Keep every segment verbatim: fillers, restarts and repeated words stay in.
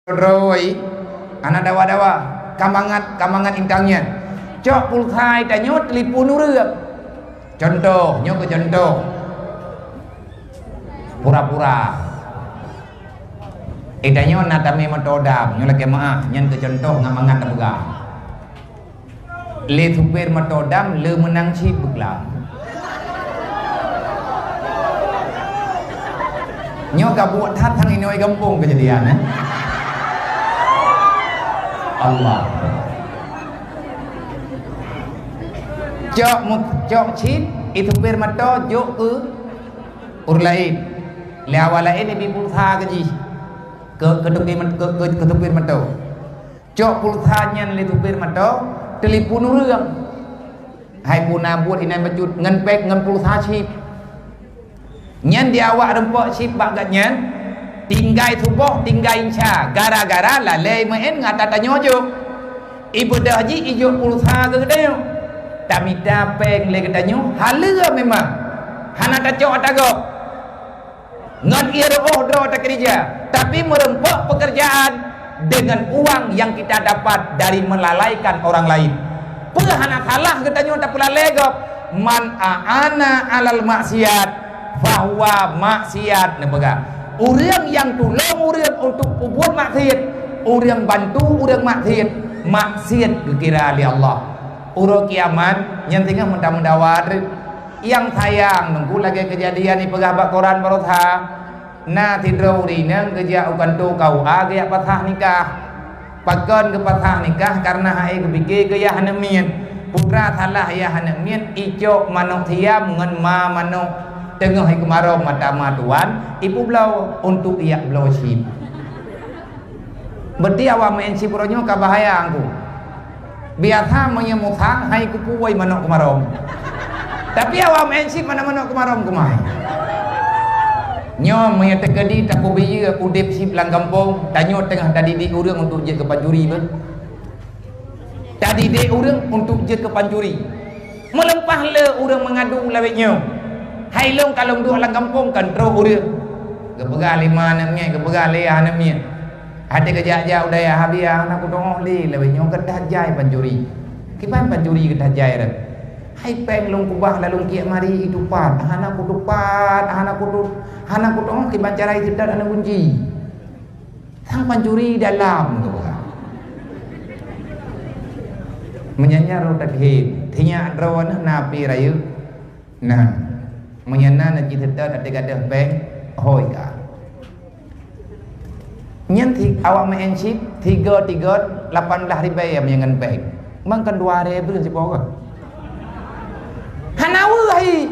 Droe, hana dawa-dawa, ka mangat, ka mangat intang nyan. Cok pulsa tanyoe telepon ureueng. Contoh, nyoe keu contoh. Pura-pura. Eh, tanyoe na tamé moto dam, nyoe lakée meu'ah, nyan keu contoh ngon mangat tapeugah. Lé supir moto dam le meunang chip beuklam. Nyoe ka buet that sang inoe gampông keujadian, eh. Allah. Cok mu-, cok chip, i supir moto jok keu ureueng laén. Lé awak laén ibi pulsa keu jih. Keu, keu supir moto. Cok pulsa nyan lé supir moto, telepon ureueng. Hai puna buet inan bacut ngon péng ngon pulsa chip. Nyan di awak reumpok chip bak gobnyan, tinggai suboh, tinggai insya, gara-gara lalée meu'en ngon ata tanyoe jok. Ibeudôh jih ijok pulsa keu geutanyoe. Tamita péng lé geutanyoe, haleue memang. Hana tacok ata gob. Ngon ié reuôh droe takeurija, tapi meureumpok peukeurjaan deungon uang nyang kita dapat dari melalaikan orang lain. Peue hana salah geutanyoe tapeulalée gob? "Man a'ana 'alal maksiat, fahuwa maksiat," neupeugah. Ureueng nyang tulông ureueng untuk peubuet maksiat, ureueng bantu ureueng maksiat, maksiat geukira lé Allah. Uroe kiamat nyan singoh meuda-meudawa treuk. Nyang sayang, nunggu lagée keujadian ipeugah bak koran barosa, na sidroe ureueng inong geujak u kantô K U A geujak pasah nikah. Pakon geupasah nikah? Kareuna hai geupike keu yah aneuk miet. Putra salah yah aneuk miet, icok manok siam ngon ma manok teungoh ikeumarom mata ma tuan, ipeubloe untuk ijak bloe chip. Berarti awak meu'en chip uroe nyoe ka bahaya angku. Biasa meunyoe musang hai kupuwoi manok keumarom. Tapi awak meu'en chip mana manok keumarom keumah. Nyoe meunyoe teukeudi tapeubiyeu udeb chip lam gampông, tanyoe teungoh tadidik ureueng untuk jeuet keu pancuri beuh. Tadidik ureueng untuk jeuet keu pancuri. Meuleupah le ureueng meungadu lawét nyoe, "Hai lôn ka lôn duek lam gampông kan trok ureueng." Geupeugah lé ma aneuk miet, geupeugah lé yah aneuk miet. Até geujak-jak u dayah Abiya, hana kutu'oh lé lawét nyoe geudah jai pancuri. Kiban pancuri geudah jai rot? Hai péng lôn keubah lam lôn kiek mari itupat, hana kutupat, hana kutu-, hana kutu'oh kiban cara iseutôt aneuk gunci. Sang pancuri dalam tu. Meunyan nyan rot takheun, sinyak droeneuh na api rayeuk. Nah, meunyan na neujiseutôt até gadôh péng, hôi ka. Nyan si awak meu'en chip, tiga-tiga lapan belas ribèe meunyan ngon péng. Mang kan dua ribèe sipo ka. Hana weueh hai.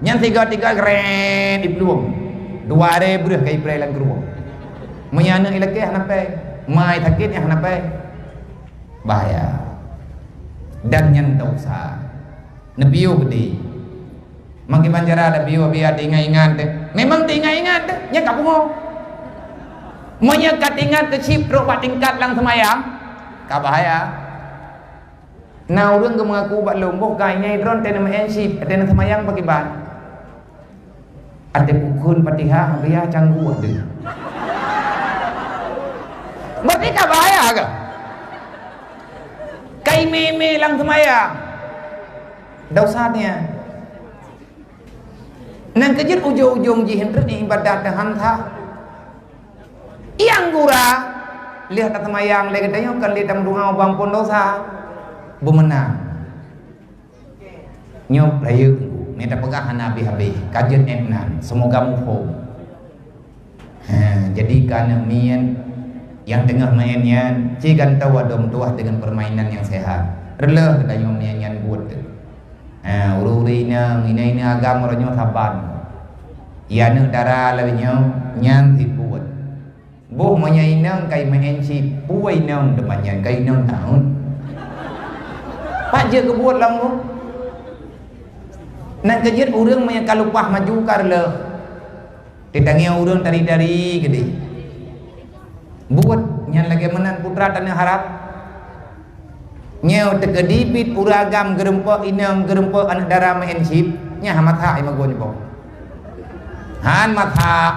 Nyan tiga-tiga gret iplueng. Dua ribèe breuh ka ipreh lam krueng. Meunyan aneuk ilakèe hana péng, ma isakét nyang hana péng. Bahaya. Dan nyan dosa. Neupiôh geude. Makiban cara neupiôh biar teuingat-ingat teuh. Memang teuingat-ingat teuh, nyan ka pungo. Meunyoe ka teuingat teuh chip trok bak tingkat lam seumayang, ka bahaya. Na ureueng geumeungaku bak lôn, "Boh kai nyai droen teuh neumeu'en chip, teuh neuseumayang pakiban?" Até pukon Fatihah, Abiya cangguek deuh. Berarti ka bahaya ka? Kai mé-mé lam seumayang. Dosa nyan. Nyan keuh jeuet ujong-ujong jih treuk ibadat teuh han that. Nyang gura, lheueh taseumayang lé geutanyoe kan lé tameudoa ubak amphon dosa. Beumeunang. Nyoe rayeuk teungku, mita peugah hana habéh-habéh, ka jeuet ék nan, seumoga muphom. Ha, jadi keu aneuk miet nyang teungoh meu'en nyan, ci gantoe adoe meutuwah deungon peurmainan nyang sehat. Reuloh geutanyoe miet nyan buet teuh. Ha, ureueng-ureueng inong, inong-inong agam uroe nyoe saban. Iya aneuk dara lagèe nyoe, nyan cit buet. Boh meunyoe inong kai meu'en cit, peue inong teuma nyan kai inong tahun. Pat jeuet keu buet lom boh. Nyan keuh jeuet ureueng meunyoe ka leupah maju ka reuloh. Teutangieng ureueng tari-tari keudeh. Buet nyan lagèe meunan putra taneuharap. Nyoe teukeudi bit ureueng agam geurumpok inong, geurumpok aneuk dara meu'en cit, nyan han masak imeugôn nyoe boh. Han masak.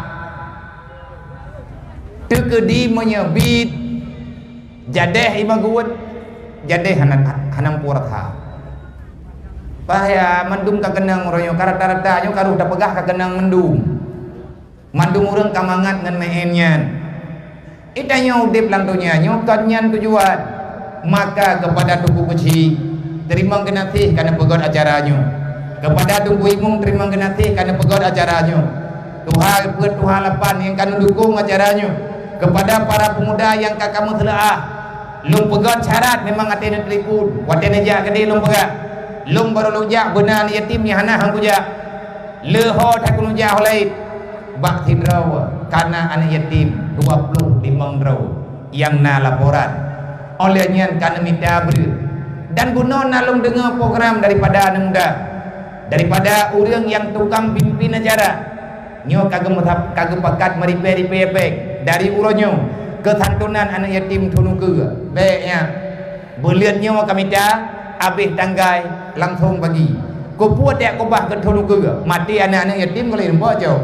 Teukeudi meunyoe bit jadeh imeugeuet, jadeh hana, hana meupuwoe rasa. Bah ya, mandum ka keunong uroe nyoe, ka rata-rata nyoe ka rôh tapeugah ka keunong mandum. Mandum ureuëng ka mangat ngon meu'én nyan. Geutanyoe udeb lam donya nyoe kon nyan tujuan. Maka keupada Teungku Keuchik, teurimong geunaséh ka neupeugöt acara nyoe. Keupada Teungku Imum, teurimong geunaséh ka neupeugöt acara nyoe. Tuha peuet tuha lapan nyang ka neudukong acara nyoe. Keupada para peumuda nyang ka kamoe seuleuah, lôn peugöt syarat memang até neutelepon. Watée neujak keudeh lôn peugah, lôn barô lôn jak beuna aneuk yatim nyang hana han kujak. Leuho that keuneuk jak ho laén. Bak sidroe kana aneuk yatim dua ploh limong droe nyang na laporan. Óh lheueh nyan ka neumita breueh. Dan bunoe na lôn deungoe program daripada aneuk muda, daripada ureuëng nyang tukang pimpin acara. Nyoe ka geumeusap-, ka geupakat meuripée-ripée péng. Dari uroe nyoe, keusantonan aneuk yatim thôn ukeue. Bék nyan. Buleuen nyoe ka mita, abéh tanggai langsong bagi. Keupeue tieb keubah keu thôn ukeue? Maté aneuk-aneuk yatim ka lheueh rumpok cok.